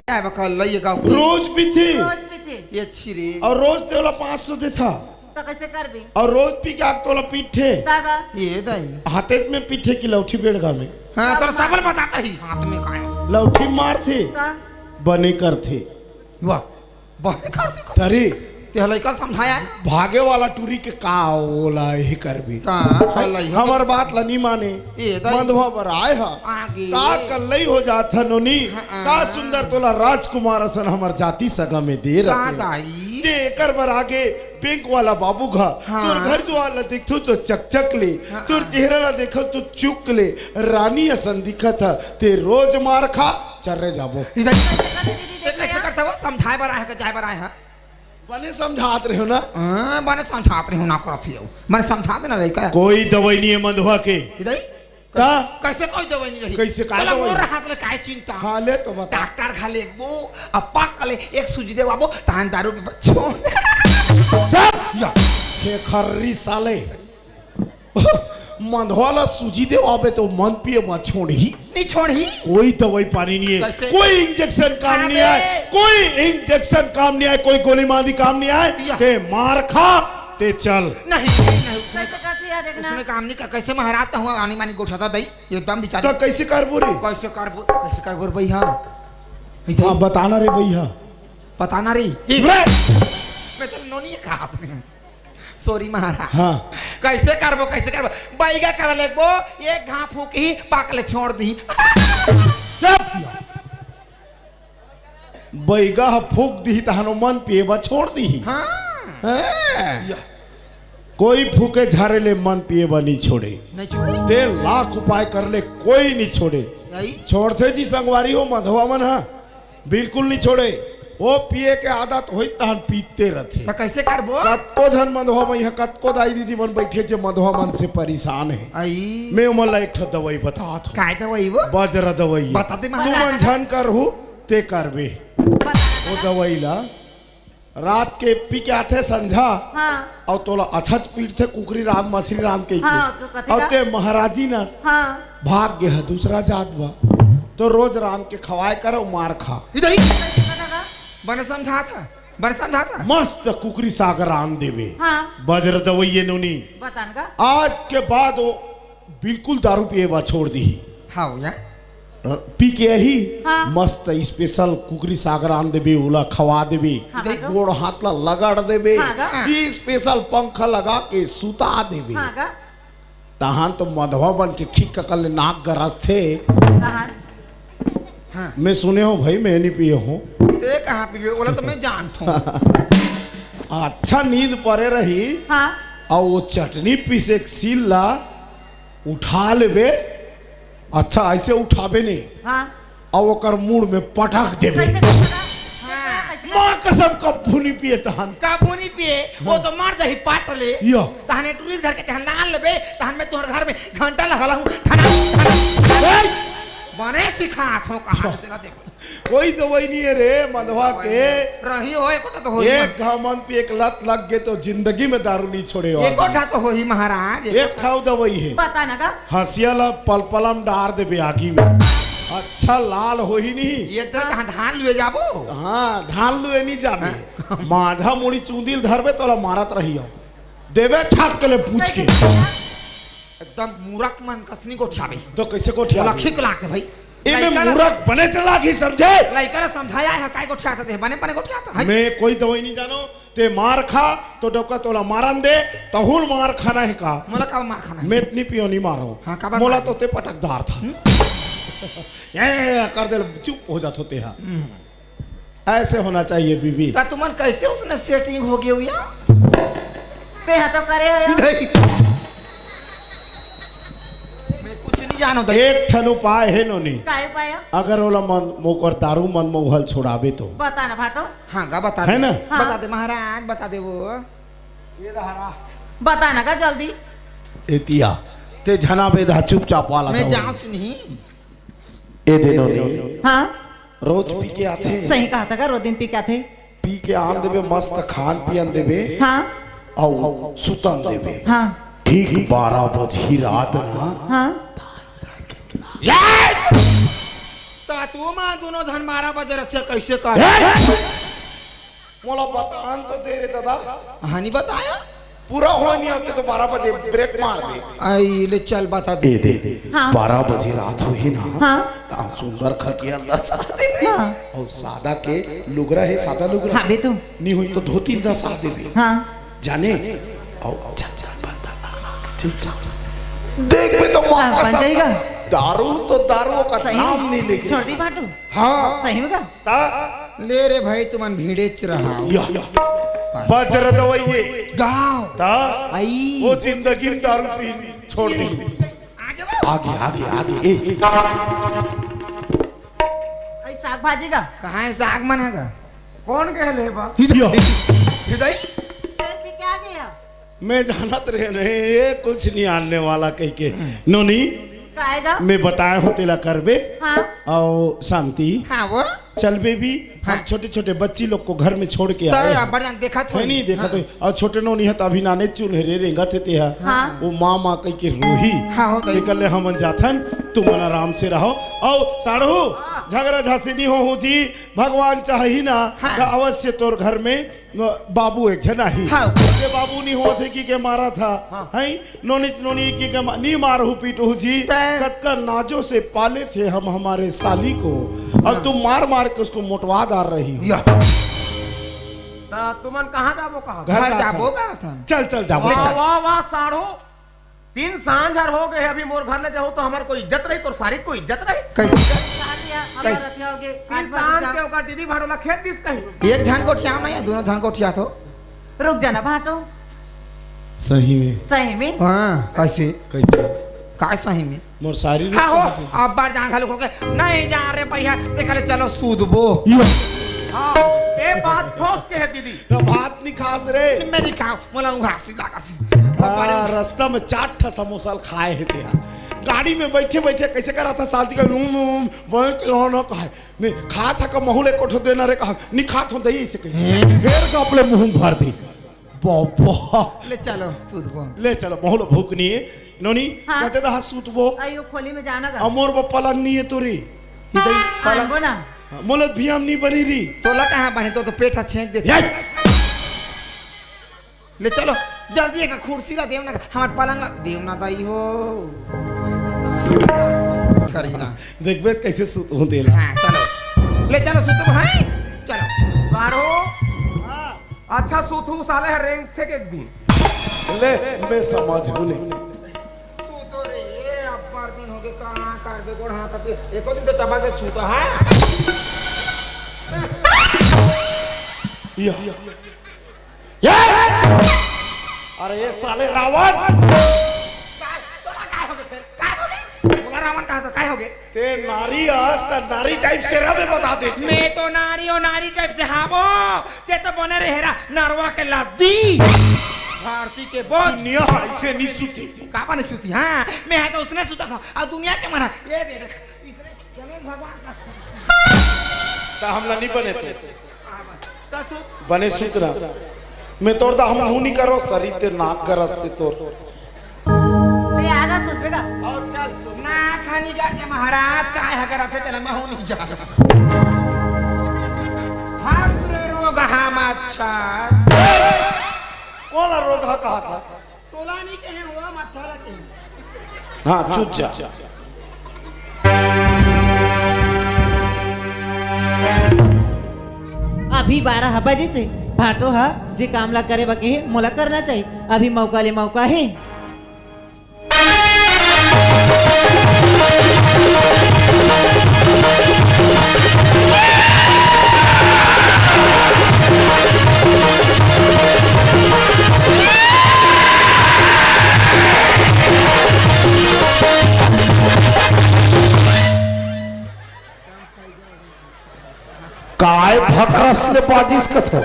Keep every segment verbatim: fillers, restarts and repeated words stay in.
काय बका लइए गाँव के? रोज पीथे। रोज पीथे। ये छिरे। अउ रोज तेला पाँच सौ देथा। त कइसे करबे? अउ रोज पी के आके तोला पीटथे। त गा। ये दाई। हाथे में पीटथे कि लौठी बेड़गा में? हाँ, तोला सबल बताता ही, हाथ में काय। लौठी मारथे। त? बने करथे। वाह, बने करथे, करथे। तरी। ते ह लइका समझाया है? भागे वाला टूरी के का ओला ही करबे? त, त लइहा हमर के बात ला नी माने। ए, दाई। मंदवा बर आए ह। आगे। का कल्लई हो जात ह नोनी? हाँ। का सुंदर तोला राजकुमार असन हमर जाति सगा में दे का रथे। दाई? ते एकर बर आगे बैंक वाला बाबू घा। हाँ। तोर घर दुआर ला देखथो तो चकचक ले। हाँ। तोर चेहरा ला देखो तो चुक ले। रानी असन दिखत ह। ते रोज मार खा, चर्रे जाबो। इधर ते कइसे करत हव? समझाए बर आए ह, जाए बर आए ह? बने समझात रहे हो ना? हाँ, बने समझात रहे हो ना करत ही हो। बने समझा देना लइका। कोई दवाई नहीं है मंदवा के। इधर? का? कइसे कोई दवाई नहीं रही? कइसे का तोला दवाई? मोर हाथ ले काय चिंता? हाँ, ले तो बता। डॉक्टर घा लेगबो, अब पक ले एक सूजी देवाबो, तहन दारू पीबो, छोड़ दे। सब या, खेखर्री साले। मंदवा ला सूजी देवाबे तो मन पिए मा छोड़ही। नहीं छोड़ही। कोई दवाई पानी नहीं है, कइसे? कोई इंजेक्शन काम नहीं आए, कोई इंजेक्शन काम नहीं आए, कोई गोली मांदी काम नहीं आए। या। ते मार खा, ते चल। नहीं, नहीं, उसने कइसे करती है, देखना। उसने काम नहीं कर, कइसे महाराज त हुआ आनी मानी गोठा था दई, एकदम बेचारी। त कइसे करबो रे? कइसे करबो, कइसे करबो रे भैया? हाँ, बताना रे भैया। बताना रे। ए, रे! मैं तो नोनी कहा आपने। सॉरी महाराज। हाँ। कइसे करबो, कइसे करबो? बैगा करा लेगबो, एक घां फूकही, पाक ले छोड़ दी। चुप! बैगा ह फूक दिही, तहन ओ मन पिए बर छोड़ दिही। हाँ। हैं? या। कोई फूके झारे ले मन पिए बर नी छोड़े। नहीं छोड़े। ते लाख उपाय कर ले, कोई नी छोड़े। नहीं। छोड़थे जी संगवारी हो, मंदवा मन ह। बिल्कुल नहीं छोड़े। वो पिए के आदत होई तहन पीते रथे। त कइसे करबो? कतको झन मंदवा में यहाँ कतको दाई दीदी मन बैठे जे मंदवा मन से परेशान हे। आई। मैं ओमन ला एक ठो दवाई बतात हूँ। काय दवाई वो? बज्र दवाई। बता दे महाराज। तुमन झन करहू, ते करबे। बता। वो दवाई ला रात के पी के आथे संझा। हाँ। अउ तोला अछच पीटथे कुकरी रांध, मछरी रांध के। हाँ, तो कथे अउ का? ते महाराजी नस। हाँ। भाग गे ह दूसरा जात बा। तो रोज रांध के खवाए कर अउ मार खा। इधर ही। बने समझात ह, बने समझात ह। मस्त कुकरी साग रांध देबे। हाँ। बज्र दवइये नोनी। बतान का? आज के बाद वो बिल्कुल दारू पिए बा छोड़ दिही। हाँ भैया। पी के आही, हाँ। मस्त स्पेशल कुकरी साग रांध देबे, ओला खवा देबे। हाँ, हाँ। गोड़ हाथ ला लगड़ देबे। हाँ, हाँ। ई स्पेशल पंखा लगा के सुता देबे। हाँ, का? तहान तो मधवा बन के खिक ककल ले नाक गरजथे। तहान? हाँ। मैं सुने हूँ भाई, मैं नहीं पिए हूँ। ते कहाँ पीबे? ओला तो मैं जानत हूँ। अच्छा नींद परे रही। हाँ। अउ वो चटनी पीसे के सील ला उठा लेबे। अच्छा, ऐसे उठाबे नहीं। हाँ। अउ ओकर मुड़ में पटक देबे। कैसे पटक? हाँ। कैसे? माँ कसम, कभू नहीं पिए तहन। कभू नहीं पिए, वो तो मर जाही पाट ले। यो। तहने टुरी धर के तहन लान लेबे, तहन मैं तोहर घर में घंटा लगा हूँ। ठना, ठना, ठना। ए! बने सिखात हो कहाँ से तेरा देखो। कोई दवाई नहीं है रे मधवा के। रही हो, एको ठा तो होही एक मह- घामन पे एक लत लग गए तो जिंदगी में दारू नहीं छोड़े हो। एको ठा तो होही महाराज, एको एक ठा। ठाव दवाई है। पता ना का? हंसिया ला पलपलम डार देबे आगी में। अच्छा लाल होही नहीं। ये तरह कहाँ धान लुए जाबो? हाँ, धान लुए नहीं जाबे। हाँ। माझा मुड़ी चूंदिल धरबे तोला मारत रही हो। देबे छाक के ले पूछ के। एकदम मूरख मन कस नी गोठियाबे। तो कैसे गोठियाबे? लक्षिक लाग से भाई। एमे लइका ला मूरख बने चला गई समझे? लइका ला समझाया है, काय गोठियात हे? बने बने गोठियात हे। मैं कोई दवाई नहीं जानो, ते मार खा, तो डोका तोला मारन दे, तहुल मार खाना है का? मोला का मार खाना है? मैं इतनी पियो नहीं मारो। हाँ, काबर मोला मारो? तो ते पटकदार था। हम्म? ये कर दे, चुप हो जात होते हैं। हम्म। ऐसे होना चाहिए बीबी। त तुमन कैसे उसने सेटिंग हो गई हुई है? ते हा तो करे हो। नहीं। मैं कुछ नहीं जानो दई। एक ठन उपाय है नोनी। काय उपाय? अगर ओला मन, मोकर दारू मन मउहल छोड़ाबे तो। बता ना भाटो। हाँ, गा बता है दे। ना? हाँ। बता दे महाराज, बता दे वो। बता ना गा जल्दी। एतिया, ते झना बेधा चुपचाप वाला मैं दवाई। जाऊँ नहीं। ए दे नोनी। हाँ। रोज पी के आथे। सही कहा था का, रोज दिन पी के आथे। पी के आन देबे, मस्त खान पियन देबे। हाँ। अउ सुतन देबे। हाँ। ठीक बारह बजही रात ना। हाँ। तुमन दूनों झन बारह बजे रहिथे, कइसे कर? हे! मोला बतान तो दे रे दादा। हाँ, नहीं बताया? पूरा होय नहीं होते तो बारह बजे ब्रेक मार दे। आई ले चल बता दे। ए दे, हाँ। बारह बजे रात होही ना, हाँ। त सुंदर खटिया अंदर सादा दे। हाँ। अउ सादा के लुगरा हे, सादा लुगरा। हाँ, दे तो। नहीं होही तो धोती ला सादा दे। हाँ। जाने? अउ, अउ, चल, चल, बंद, बंद, बंद, चल, चल। देख बे तो माँ हाँ, का बन साथ जाएगा। दारू तो दारू का सही नाम में। नहीं लेके। छोड़ दी भाटो। हाँ। सही में का? ता ले रे भाई, तुमन भीड़ेच रहा। या, या। बजर दवाई ये। गाँव। ता आई। वो जिंदगी में दारू पी छोड़ दी। आगे, आगे, आगे, ए। आई साग भाजी का? कहाँ है साग मन है का? कौन कह ले बा? इधर, इधर। पी क्या गया? मैं जानत रहे नहीं, ये कुछ नहीं आने वाला कह के। नोनी, काहेगा? मैं बताया हूँ तेला करबे। हाँ। अउ शांति। हाँ, वो? चल बेबी, हम हाँ। छोटे-छोटे बच्ची लोग को घर में छोड़ के तो आए हैं। अब बढ़िया देखत है होई। नहीं, देखत हाँ। होई। अउ छोटे नोनी है तो अभी नाने चुन है रे, रेंगत है ते है। हाँ। वो माँ, माँ कह के रोही। हाँ, हो गई। निकल ले, हमन जाथन, तुमन आराम से रहो। अउ साढ़ू, झगड़ा झांसी नहीं हो, हो जी, भगवान चाही ना, हाँ। तो अवश्य तोर घर में बाबू एक झन आही। हाँ। ये बाबू नहीं होत हे कि के मारा था, हाँ। हैं? नोनी, नोनी की के मा-, नहीं मारहू पीटहू जी। तै। कतका नाजों से पाले थे हम हमारे साली को, अब हाँ। तुम मार मार के उसको मोटवा डाल रही हो। या। ता तुमन कहाँ जाबो कहा? घर घर जाथन। जाबो कहा था। चल, चल, जाबो, वाह, चल। वाह, वाह, साढ़ू। तीन सांझ हर हो गए, अभी मोर घर न जाहू तो हमर कोई इज्जत रही, तोर सारी कोई इज्जत रही। कैसे? कहा दिया, हमारा कैसे? क्या हो गया? तीन आज बात सांझ जाओ। के ओकर दीदी भाड़ो ला खेत दिस कहीं। एक झन गोठिया नहीं है, दूनों झन गोठिया तो। रुक जाना भाटो। सही में। सही में? हाँ, कैसे? कैसे? का सही में? मोर सारी हाँ हो, रुक अब बार जान घालू हो गए। नहीं जा रे भैया, ते कहले चलो सूदबो। यो। हाँ, ए बात ठोस के है दीदी। तो भात नहीं खास रे। मैं नहीं खाऊं, मोला उघासी लागा सी। हाँ, रास्ता में चार ठा समोसा खाए हे तेहा। गाड़ी में बैठे बैठे कैसे करा था सालती का नूम नूम, वह कौन हो कहा। नहीं, खा था का महू ले कोठो देना रे कहा। नहीं खा था दही इसे कहीं। हैं? फिर गपले मुंह भर दी। बाबा। ले चलो, सूतबो। ले चलो, महू ला भूख नहीं है। नोनी, हाँ। कहते दहा सूतबो। अयो, खोली में जाना गा। अमोर बा पलंग नहीं है तोरी। इधर ही पलंग। आनबो ना। हाँ, मोला भियाम नहीं बनी रही। तोला कहाँ बने? तो, तो पेट हा छेंक देते। ये! ले चलो, जल्दी एक कुर्सी ला देव ना, हमार पलंग ला देव ना दाई हो। करी ना। देखबे कैसे सुत होते ला। हाँ, चलो। ले चलो, सुत भाई। चलो। बारो। अच्छा, सुतहू साले हर रेंग थे के एक दिन। ले, मैं समझ हूँ ले। सुतो रे, ये अब्बड़ दिन हो गए, कहाँ करबे गोड़ हाथ पे? एको दिन तो चबा के सुतो, हाँ? या। ये! अरे ये साले रावण! तोला काय हो गए फिर? काय हो गए? बोला रावण कहा था, काय हो गए? ते नारी अस त नारी टाइप से रबे बता दे। मैं तो नारी और नारी टाइप से हाबो। ते तो बने रहे रा नरवा के लद्दी। भारती के बोझ। दुनिया ऐसे नहीं सुती। का बने सुती? हाँ, मैं है तो उसने सुता था। और दुनिया के मना। ये दे दे। इसने जमीन भगवान का। ता हमला नहीं बने तो। बने सुतरा। मैं तोर दा हम हूं नहीं करो, सरी ते नाक गरस ते तोर। मैं आ रहा सुतबे का। और चल सुन। ना खानी गाड़ के महाराज का है, अगर आते तेला मैं हूं नहीं जा। हम रे रोग हम अच्छा। कौन रोग कहा था? तोला नहीं कहे हुआ, मत थोड़ा कहे। हाँ, चुप जा। अभी बारह बजे से भाटो हा जे काम ला करे बके हे, मोला करना चाहिए। अभी मौका ले मौका है। काय भकरस ले बाजिस कस हो?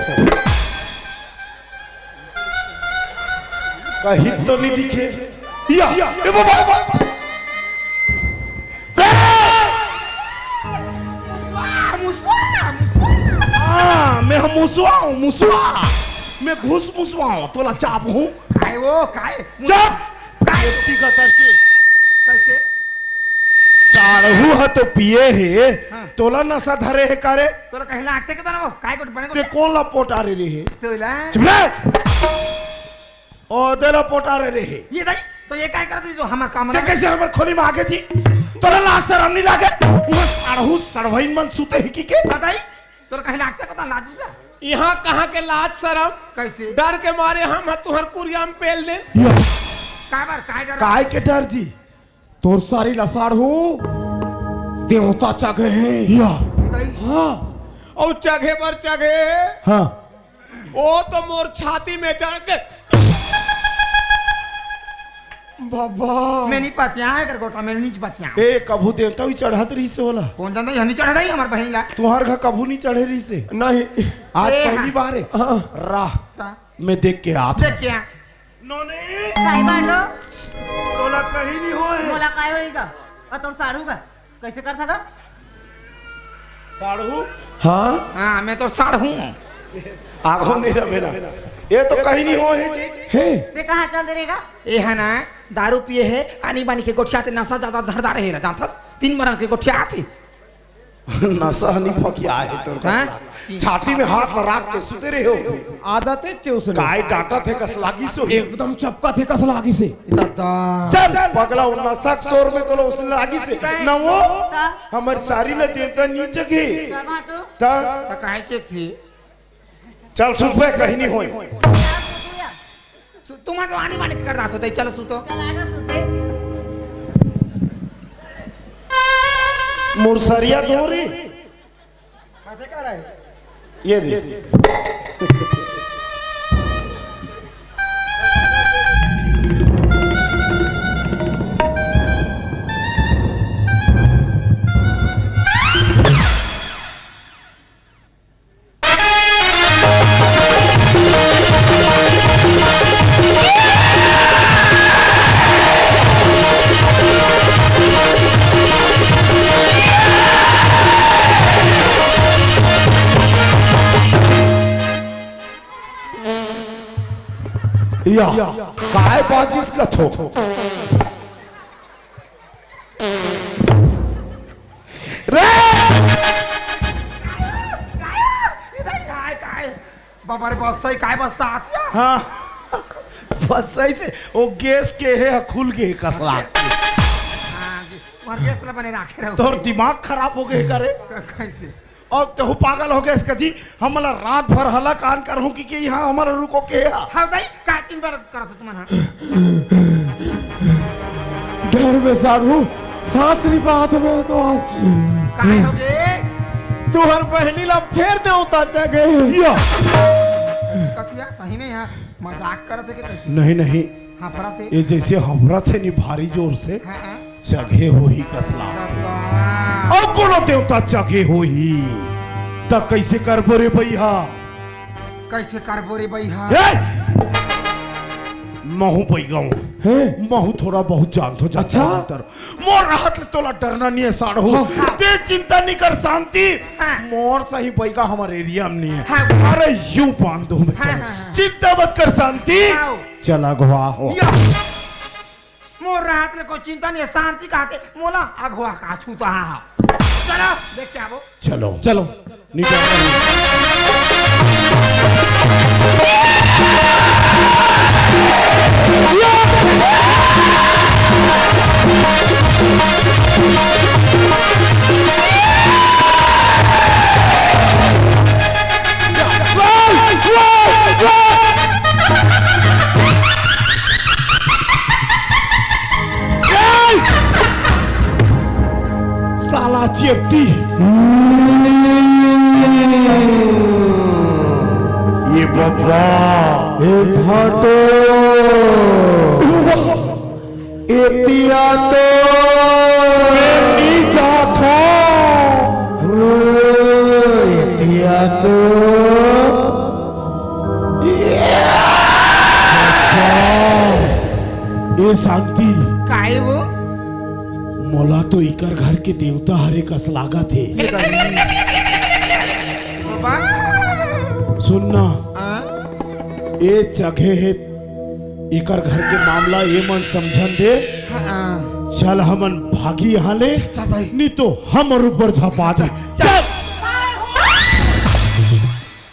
कहीं तो नहीं दिखे। या, ए बाबा, बाबा। हाँ, मैं हम मुसवा हूँ, मुसवा। मैं घुस मुसवा हूँ, तोला चाप हूँ। काय वो, काय? चुप! काय? ये टीका करके। कैसे? साढ़ू ह तो पिए हे, हाँ। तोला नशा धरे हे का रे? तोला कहीं लागथे के तो ना वो, काय को बने को ते कोन ला पोटारे रे हे? तोला। चुप रे। ओ, तेला पोटारे रे हे। ये दाई, तो ये काय करत रही जो हमर काम ते ना? कैसे हमर खोली में आगे जी? तोला लाज शरम नहीं लागे? वो साढ़ू सड़वइन मन सुते ही की के? बताई, तोला कहीं लागथे के तो लाज जा। यहाँ कहाँ के लाज शरम? कैसे? डर के मारे हम तुहर कुरिया में पेल दे। या। काय बार, काय डर? काय के डर जी? तोर सारी ला साढ़ू देवता चघे हे। या। बताई। हाँ, अउ चघे बर चघे हे। हाँ। ओ तो मोर छाती में चढ़ के बाबा। मैं नहीं पतिया, एकर गोटा में नहीं पतिया। ए, कभू देवता भी चढ़त रहिसे ओला? कोन जानता, यह नहीं चढ़ रही हमर बहिन ला। तुहर घर कभू नहीं चढ़े रहिसे? नहीं। आज ए, पहली हाँ। बार हे। हाँ। राह ता। मैं देख के आत देख हूँ। क्या? नोनी। काहे बांटो? तोला कहीं नहीं होए। मोला काय होई गा? अउ तोर साढ़ू गा? कैसे कर सका? साढ़ू? हाँ? हाँ, मैं तो साढ़ू हूँ। आगो नहीं रहे ना। ये तो कहीं नहीं होए जी। हे। ते कहाँ चल दे रहेगा? ये है ना, दारू पिए हे, आनी बानी के गोठिया ते नशा ज्यादा धरदा रहे ला, जानथस? तीन मरन के गोठिया आथे। नशा नहीं पकिया हे तोर हाँ? कसला। छाती में हाथ ला राख के सुते रहे हो। आदत हे चूसने। काय डांटत हे कसलागिस हो। एकदम चपकत हे कसलागिस हे। दादा। चल, पगला, वो नशा के शोर में तोला उसने लागिस हे। ना वो, हमर सारी ला देवता नी चघे। ता? ता काहे चघे? चल, सुत बे, कहीं नहीं होए। सु-, तुम तो आनी बानी कर दास होते, चलो सुतो। चल, आजा सुते। मुरसरिया दो रे। ये दे। या, काय बाजिस कथो? रे! काय, काय? बाबा रे, बस सही, काय बस साथ या? हाँ। बस सही से, वो गैस के हे, खुल गे कसला। हाँ, तुम्हार गैस ला बने राखे रहो। तोर दिमाग खराब हो गे का रे? कैसे? अउ तेहू पागल हो गेस का जी, हमला रात भर हला कान करहूं कि, कि यहाँ हमला रुको के हा। हाँ दाई, का दिन भर करत हो तुमन हा? घर में साढ़ू, सास नी बात में तो आज। काय हो गे? तुहर बहिनी ला फेर नेवता चघे। या। कतिया, सही में यहाँ मजाक करत हे कि कैसे? नहीं, नहीं। हाँ, फरत हे। ये जैसे हफरत हे नी भारी जोर से। हाँ, हाँ। चघे होही कस लागथे। दादा। अउ कोनो देवता चघे होही, त कइसे करबो रे बइहा? कइसे करबो रे बइहा? ए! महूं बइगा हूं। हैं? महूं थोड़ा बहुत जानथों, जानथों अच्छा? मंतर। मोर रहत ले तोला डरना नइ हे, साढ़ू। हाँ। तें चिंता नइ कर, शांति। हाँ। मोर सही बइगा हमर एरिया में नइ हे। हाँ। अरे, यूं बांध दूं मैं, हाँ, चल। हाँ, हाँ। चिंता मत कर, शांति। हाँ। चल, अगवा हो। या। मोर रहत ले कोई चिंता नइ हे, शांति कहाथे, मोला अघवा का छूता हा। चलो, देख के आबो। चलो। चलो। निकल। साला चेपटी। ये बब्बा। ए भाटो। एतिया तो मैं नी जाथों। ओ, एतिया तो। ए शांति। काय वो? मोला तो इकर घर के देवता हरे कस लागत हे। बाबा। सुन ना। हाँ? ए चघे हे, एकर घर के मामला ए मन समझन दे। हाँ। चल हमन भागी यहाँ ले, चल भाई। नहीं तो हमर ऊपर झपा दे। चल।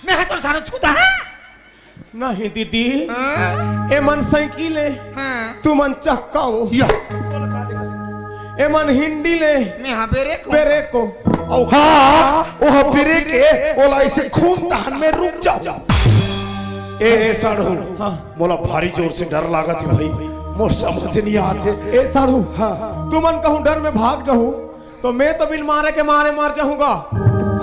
मैं हाथ और सारा छूता है। नहीं दीदी, हाँ? ए मन साइकिल है, हाँ। तू मन चक्का हो। या। ए मन हिंडी ले, मैं हाँ बेरे को। बेरे को। ओ हाँ, ओ हाँ बेरे के, ओला ऐसे खून तहन में रुक जाओ। ए, ए साढ़ू, हाँ। मोला भारी जोर से डर लागत हे भाई, मोर समझ नहीं आत हे। ए साढ़ू, हाँ। तुमन कहूँ डर में भाग जाहू, तो मैं तो बिन मारे के मारे मर जाहूँगा।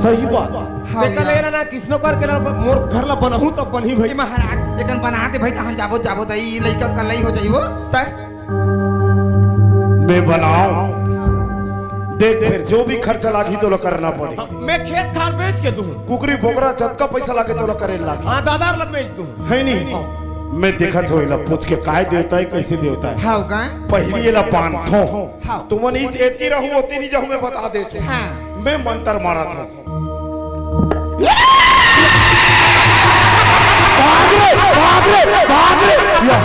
सही बात। हाँ तेकर यार। ले ना, किसनो करके ना, मोर घर ला बनाहूँ तब बनही भाई। ए महाराज, एकन बना दे भाई, तहन जाबो, जाबो, त ई लइका कलई हो जाई वो, त मैं बनाओ। देख, फिर जो भी खर्चा लागही, तोला करना पड़ही। मैं खेत खार बेच के दूँ। कुकरी बोकरा जतका पैसा लागे, तोला करे लागही। हाँ, दादा ला बेच दूँ। है नहीं? मैं देखत हो, एला पूछ के काय देवता है, कैसे देवता है। हाँ, का? पहली एला बांधो। हाँ। तुमन एती रहू, ओती नहीं जाहू, मैं बता देत हो। हाँ। मैं मंत्र मारत हो। भाग रे, भाग रे, भाग रे। या।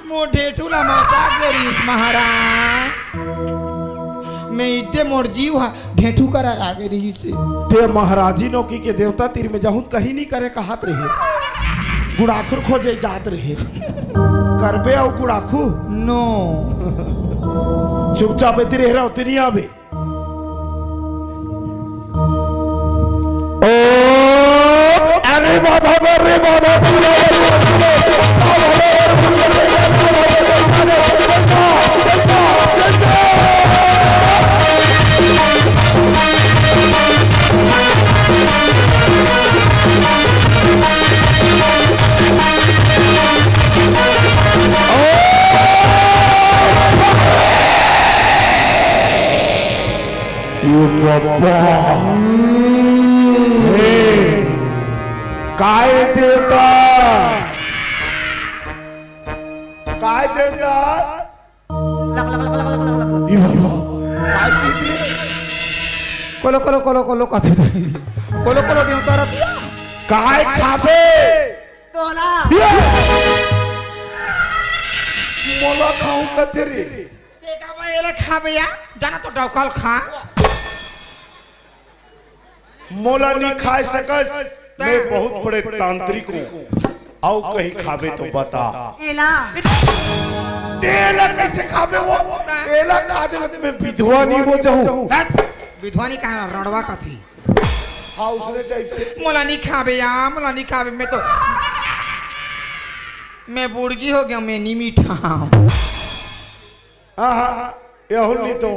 मोर ढेठू ला मजाक ले रहीस महाराज। मैं इते मोर जीव हा ढेठू करा आगे रहीस। ते महाराजी नौकी के देवता तीर में जाहूं त कहीं नहीं करे कहत रहे। गुड़ाखुर खोजे जात रहे। करबे अउ गुड़ाखू? नो। चुपचाप एती रह रहा, ओती नहीं आबे। ओ, अरे बाबा, अरे बाबा, ये पापा। हे, काय देवता? काय देवता? ये बाबा। काय दीदी? कोलो, कोलो, कोलो, कोलो, कथे दे। कोलो, कोलो, देवता रतिया। काय खाबे? तोला। ये! मोला खाऊं कथे रे। तेका बा एला खाबे या, जाना तो डौकल खा। मोला नहीं खाए सकस, मैं बहुत बड़े तांत्रिक हूँ। अउ कहीं खाबे तो बता। एला। तेला कैसे खाबे वो? एला खा दे, मैं विधवा नहीं हो जाऊं। हट, विधवा नहीं कहा, रड़वा कथी। हाँ, उसने टाइप से। मोला नहीं खाबे या, मोला नहीं खाबे, मैं तो, मैं बुड़गी हो गया, मैं नहीं मीठा हूँ। हाँ, हाँ, हाँ, यहुल नहीं तो,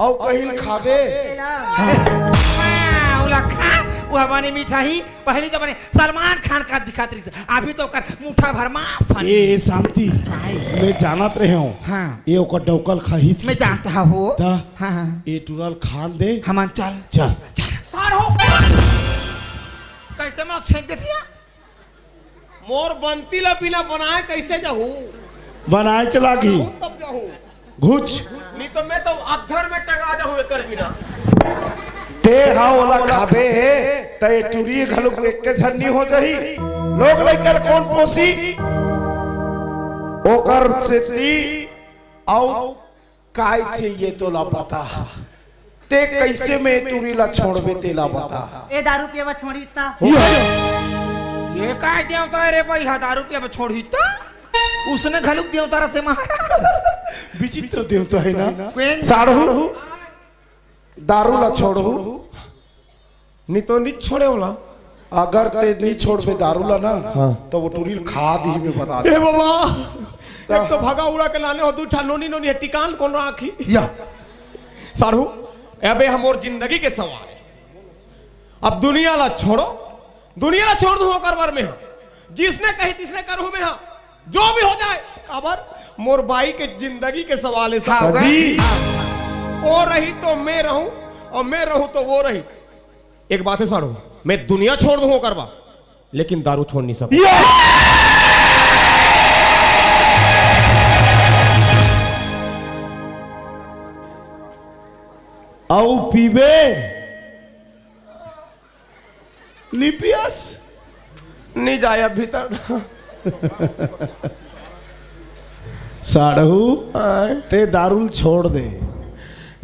अउ कहिल खाबे। हाँ। हाँ, उला खा, वो हमारे मीठा ही, पहली तो बने सलमान खान का दिखात रही से, अभी तो ओकर मुठा भर मांस हन। ए, ए, शांति, काय? मैं जानत रहे हूँ। हाँ। ये ओकर डौकल खाही। मैं जानता हूँ। ता? हाँ, हाँ। ये टुरल खान दे। हमान चल। चल। चल। साढ़ो। कैसे मैं छेंक देती है? मोर बंती ला बिना बनाए कैसे जाहू? बनाए चला गही। तब जाहू। घुच। नहीं तो मैं तो अधर में टंगा जाहू एकर बिना। ते हा ओला खाबे हे, त ए टुरी घलो एक के झन नहीं हो जाही। लोग लइका ल कौन पोसी? ओकर सेती अउ काय चाहिए तोला बता? ते कैसे में टुरी ला छोड़बे तेला बता? ए दारू पिए बर छोड़ी ता। ये काय देवता है रे भाई, हा दारू पिए बर छोड़ी ता? उसने घलुक देवता रहते महाराज। विचित्र देवता है ना? कोई साढ़ू, दारू ला छोड़ू। नहीं तो नहीं छोड़े वाला। अगर ते नहीं छोड़बे दारू ला ना, हाँ। तो वो टुरी ल खा दी में बता दे। ए बाबा, तो एक तो भगा उड़ा के लाने हो, दू ठा नोनी नोनी है, टिकान कौन राखी? या। साढ़ू, अबे हमर जिंदगी के सवाल है। अब दुनिया ला छोड़ो, दुनिया ला छोड़ दूं ओकर बर में, जिसने कही तिसने करूं मैं, हाँ। जो भी हो जाए, काबर मोर बाई के जिंदगी के सवाल है हाँ, साहब। जी। वो रही तो मैं रहूं और मैं रहूं तो वो रही। एक बात है साढ़ू, मैं दुनिया छोड़ दूं ओकर बर, लेकिन दारू छोड़ नहीं सकूं। ये! अउ पीबे? नी पियस? नी जाय अब भीतर। साढ़ू, आय। ते दारू ल छोड़ दे।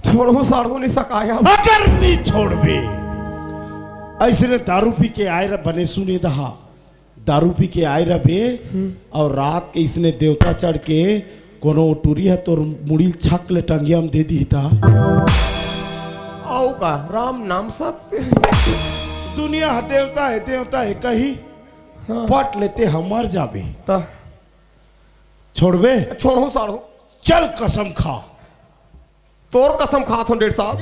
छोड़हूं साढ़ू, नि सकाय। अगर नि छोड़बे, अइसने दारू पी के आय रबे, बने सुने दहा, दारू पी के आय रबे, हम्म। अउ रात के अइसने देवता चढ़ के कोनो टूरी ह तोर मुड़ी ल छक ले टंगिया म दे दिही त। अउ का, राम नाम सत्य हे। दुनिया ह देवता हे, देवता हे कही, हाँ। पट ले ते ह मर जाबे। त छोड़बे? छोड़हूं साढ़ू। चल कसम खा। तोर कसम खात हों डेढ़ सास।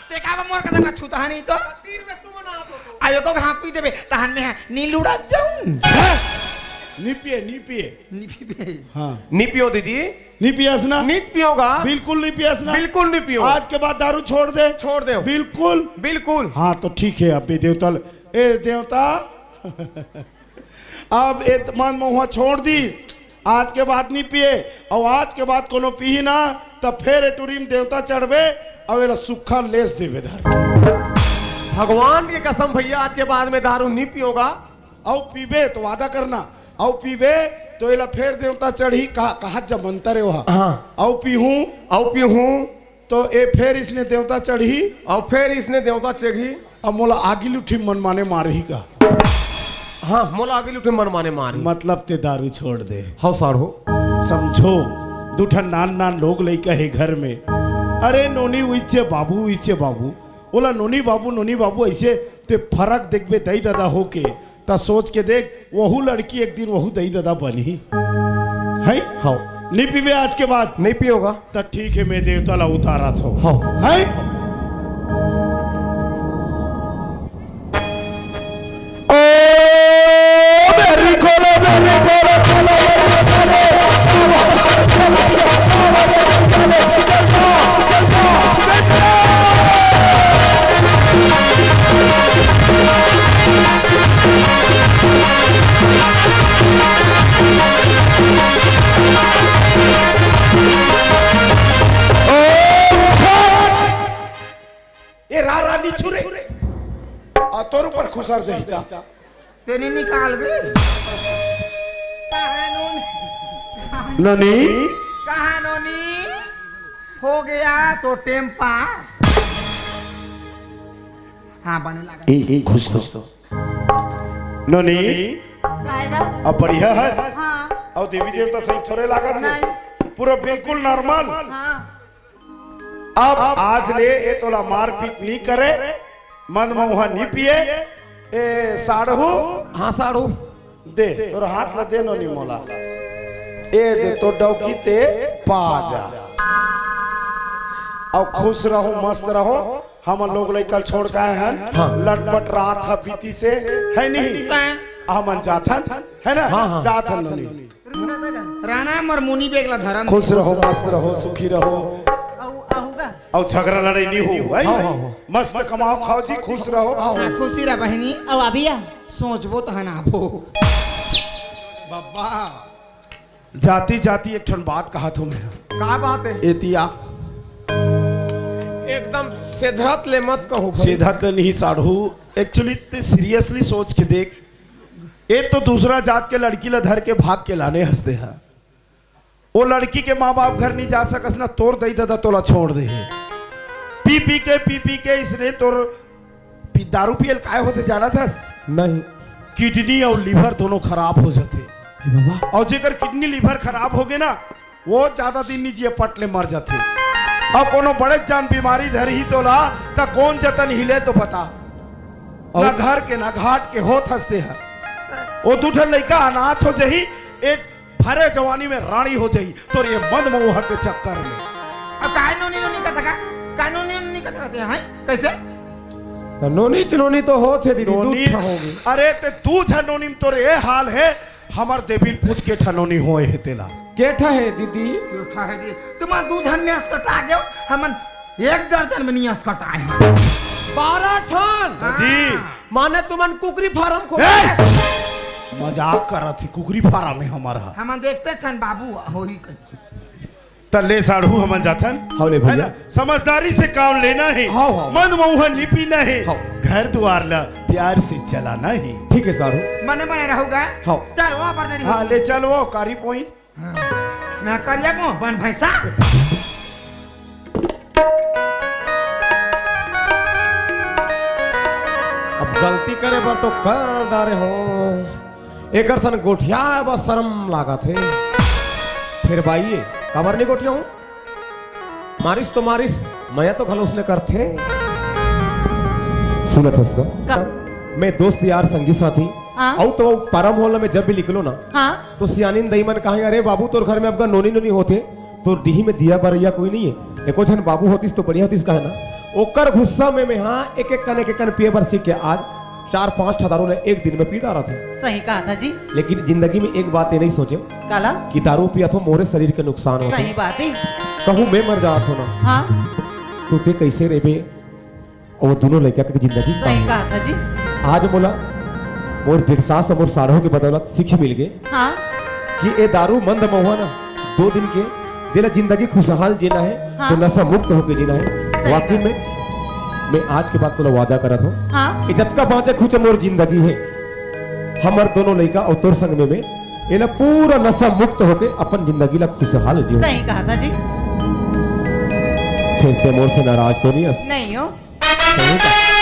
ते का बा मोर कसम का छूता है नहीं तो? अब एको घांप पी देबे, तहन में है, नी लुढ़क जाऊं। हैं? नि पिए, नि पिए। नि पिए। हाँ। नि पियो दीदी। नि पियस ना? नि पियोगा। बिल्कुल नि पियस ना? बिल्कुल नि पियो। आज के बाद दारू छोड़ दे। छोड़ दे। बिल्कुल। बिल्कुल। हाँ, तो ठीक है, अबे देवता ल-, ए देवता। अब ए त-, मन मउहा छोड़ दिस, आज के बाद नि पिए, अउ आज के बाद कोनो पीही ना, त फेर ए टूरी म देवता चढ़बे, अउ एला सुक्खा लेस देबे धर के। भगवान के कसम भइया, आज के बाद में दारू नि पियोगा। अउ पीबे त वादा करना, अउ पीबे त एला फेर देवता चढ़ही, कहा, कहा जब मंतर हे वहा। हाँ। अउ पीहूं। अउ पीहूं। तो ए फेर अइसने देवता चढ़ही। अउ फेर अइसने देवता चढ़ही। अब मोला आगी लुठी मनमाने मारही का? हाँ, मोला आगी लुठी मनमाने मारही। मतलब ते दारू छोड़ दे। हव साढ़ू। समझो, दू ठन नान नान लोग लइका हे घर में। अरे नोनी उइचे बाबू, उइचे बाबू। ओला नोनी बाबू, नोनी बाबू अइसे ते फरक देखबे दई ददा होके। त सोच के देख, वहू लड़की एक दिन वहू दई ददा बनही। हैं? हव। नि पीबे आज के बाद? नि पियोगा। त ठीक हे, मैं देवता ला उतारत हों। हव। हैं? ओ, very good, very good, very good। ए रा, रा, नि छू रे। आ, तोर ऊपर खुसर जाही त। तेने निकाल बे। कहाँ नोनी? नोनी? कहाँ नोनी? हो गया तो टेम्पा। हाँ, बने लगा। ए, ए, घुस तो। नोनी? काय बा? अब बढ़िया हस? हाँ। अउ देवी देवता सही थोरे लागत हे? नहीं। पूरा बिल्कुल normal। हाँ। अब आज ले ए तोला मारपीट नि करे, मन मउहा नि पिए। ए साढ़ू। हाँ साढ़ू। दे, तोर हाथ ला दे नोनी मोला। ए दे तो डौकी ते पा जा। अउ खुश रहो, मस्त रहो। हमन लोग लइका ल छोड़ के आए हन। हाँ। लटपट रात ह बीती से, है नहीं? हमन जाथन, है ना? हाँ, हाँ। जाथन नोनी। राना मर मुनी बेग ला धरन। खुश रहो, मस्त रहो, सुखी रहो। अउ, अहू का? अउ झगड़ा लड़ाई नि हो, है? हाँ, हाँ, हाँ। मस्त कमाओ, खाओ जी, खुश रहो। हाँ, खुशी रह बहिनी। अउ अभी आ? सोचबो तहन आबो। बाबा। जाती जाती एक ठन बात कहत हों मैं। का बात हे? एतिया। एकदम सेधत ले मत कहो भाई। सेधत ले नहीं साढ़ू। Actually ते seriously सोच के देख। ए तो दूसरा जात के लड़की ला धर के भाग के लाने हस ते हा। ओ लड़की के माँ बाप घर नि जा सकस ना, तोर दई ददा तोला छोड़ दे हे। पी पी के, पी पी के अइसने तोर पी-, दारू पिए ल काय होथे जानत हस? नहीं। Kidney अउ liver दोनों खराब हो जाथे। ए बाबा। अउ जेकर kidney liver खराब होगे ना, ओ जादा दिन नि जिए, पट ले मर जाथे। अउ कोनो बड़े जान बीमारी धरही तोला, त कोन जतन हिले तो बता। अउ ना घर के, ना घाट के होत हस ते हा। ओ दू ठन लइका अनाथ हो जाही, ए भरे जवानी में रानी हो जाही, तोर ए मन मउहा के चक्कर में। अब काय नोनी नोनी कथा का? काय नोनी नोनी कथा कहते हैं? कैसे? नोनी च नोनी तो होत हे दीदी, दू नोनी, ठा होगे। अरे ते दू झन नोनी में तोर ए हाल हे, हमर देवी ल पूछ के ठा नोनी होए हे तेला। के ठा हे दीदी? के ठा हे दीदी? तुमन दू झन में असकटा गेव, हमन एक दर्जन में नहीं असकटाए हन। बारह ठन? हाँ जी। माने तुमन कुकरी फार्म खोले? ए! मजाक करत ही, कुकरी फार्म हे हमर हा। हमन देखते छन बाबू, होही कहि। त ले साढ़ू हमन जाथन। हव ले है भैया। ना? समझदारी से काम लेना हे। हव, हव। मन मउहा नि पीना हे। हव। घर दुवार ला प्यार से चलाना हे। ठीक हे साढ़ू। मने मने रहूगा। हव। चल, वहाँ पर देरी हाँ, होगी। ले चल वो, कारी point। मैं करिया को बन भैंसा। अब गलती करे बर तो कर डारे हो, एकर सन गोठियाए बर शरम लागत हे। फेर बाई, काबर नहीं गोठियाहूं? मारिस तो मारिस, मया तो घलो उसने करथे। सुनत हस का? का? मैं दोस्त यार संगी साथी, हाँ। अउ तो परम होला में जब भी निकलो ना, हाँ। तो सियानिन दई मन कहे, "अरे बाबू, तोर घर में अब का नोनी नोनी होथे, तो डीही में दिया बरैया कोई नहीं है, एको झन बाबू होतिस तो बढ़िया होतिस," कहे ना। ओकर गुस्सा में मैं, हाँ, एक एक कन, एक एक कन पिए बर सीख के आज चार पांच ठा दारू ले एक दिन में पी डारत हूँ। सही कहा था जी। लेकिन जिंदगी में एक बात ये नहीं सोचे काला? कि दारू पिया तो मोरे शरीर के नुकसान होथे। सही बात है। कहूँ मैं मर जात हो ना, हाँ। तो ते कैसे रेबे? और दोनों लड़का के जिंदगी सही कहा था जी। आज मोला मोर बिरसास और मोर साढ़ो के बदौलत सीख मिल गए हाँ। कि ए दारू मंद महुआ ना दो दिन के, जेला जिंदगी खुशहाल जीना है, हाँ। तो नशा मुक्त होके जीना है। सही वाकई बात। में मैं आज के बाद तोला वादा करत हूँ हाँ। कि जतका बाँचे खुचे मोर जिंदगी है, हमर दोनों लइका और तोर संग में मैं एला पूरा नशा मुक्त होके अपन जिंदगी ला खुशहाल जीऊँ। सही कहा था जी। फिर ते मोर से नाराज तो नहीं हस? नहीं हो। सही कहा।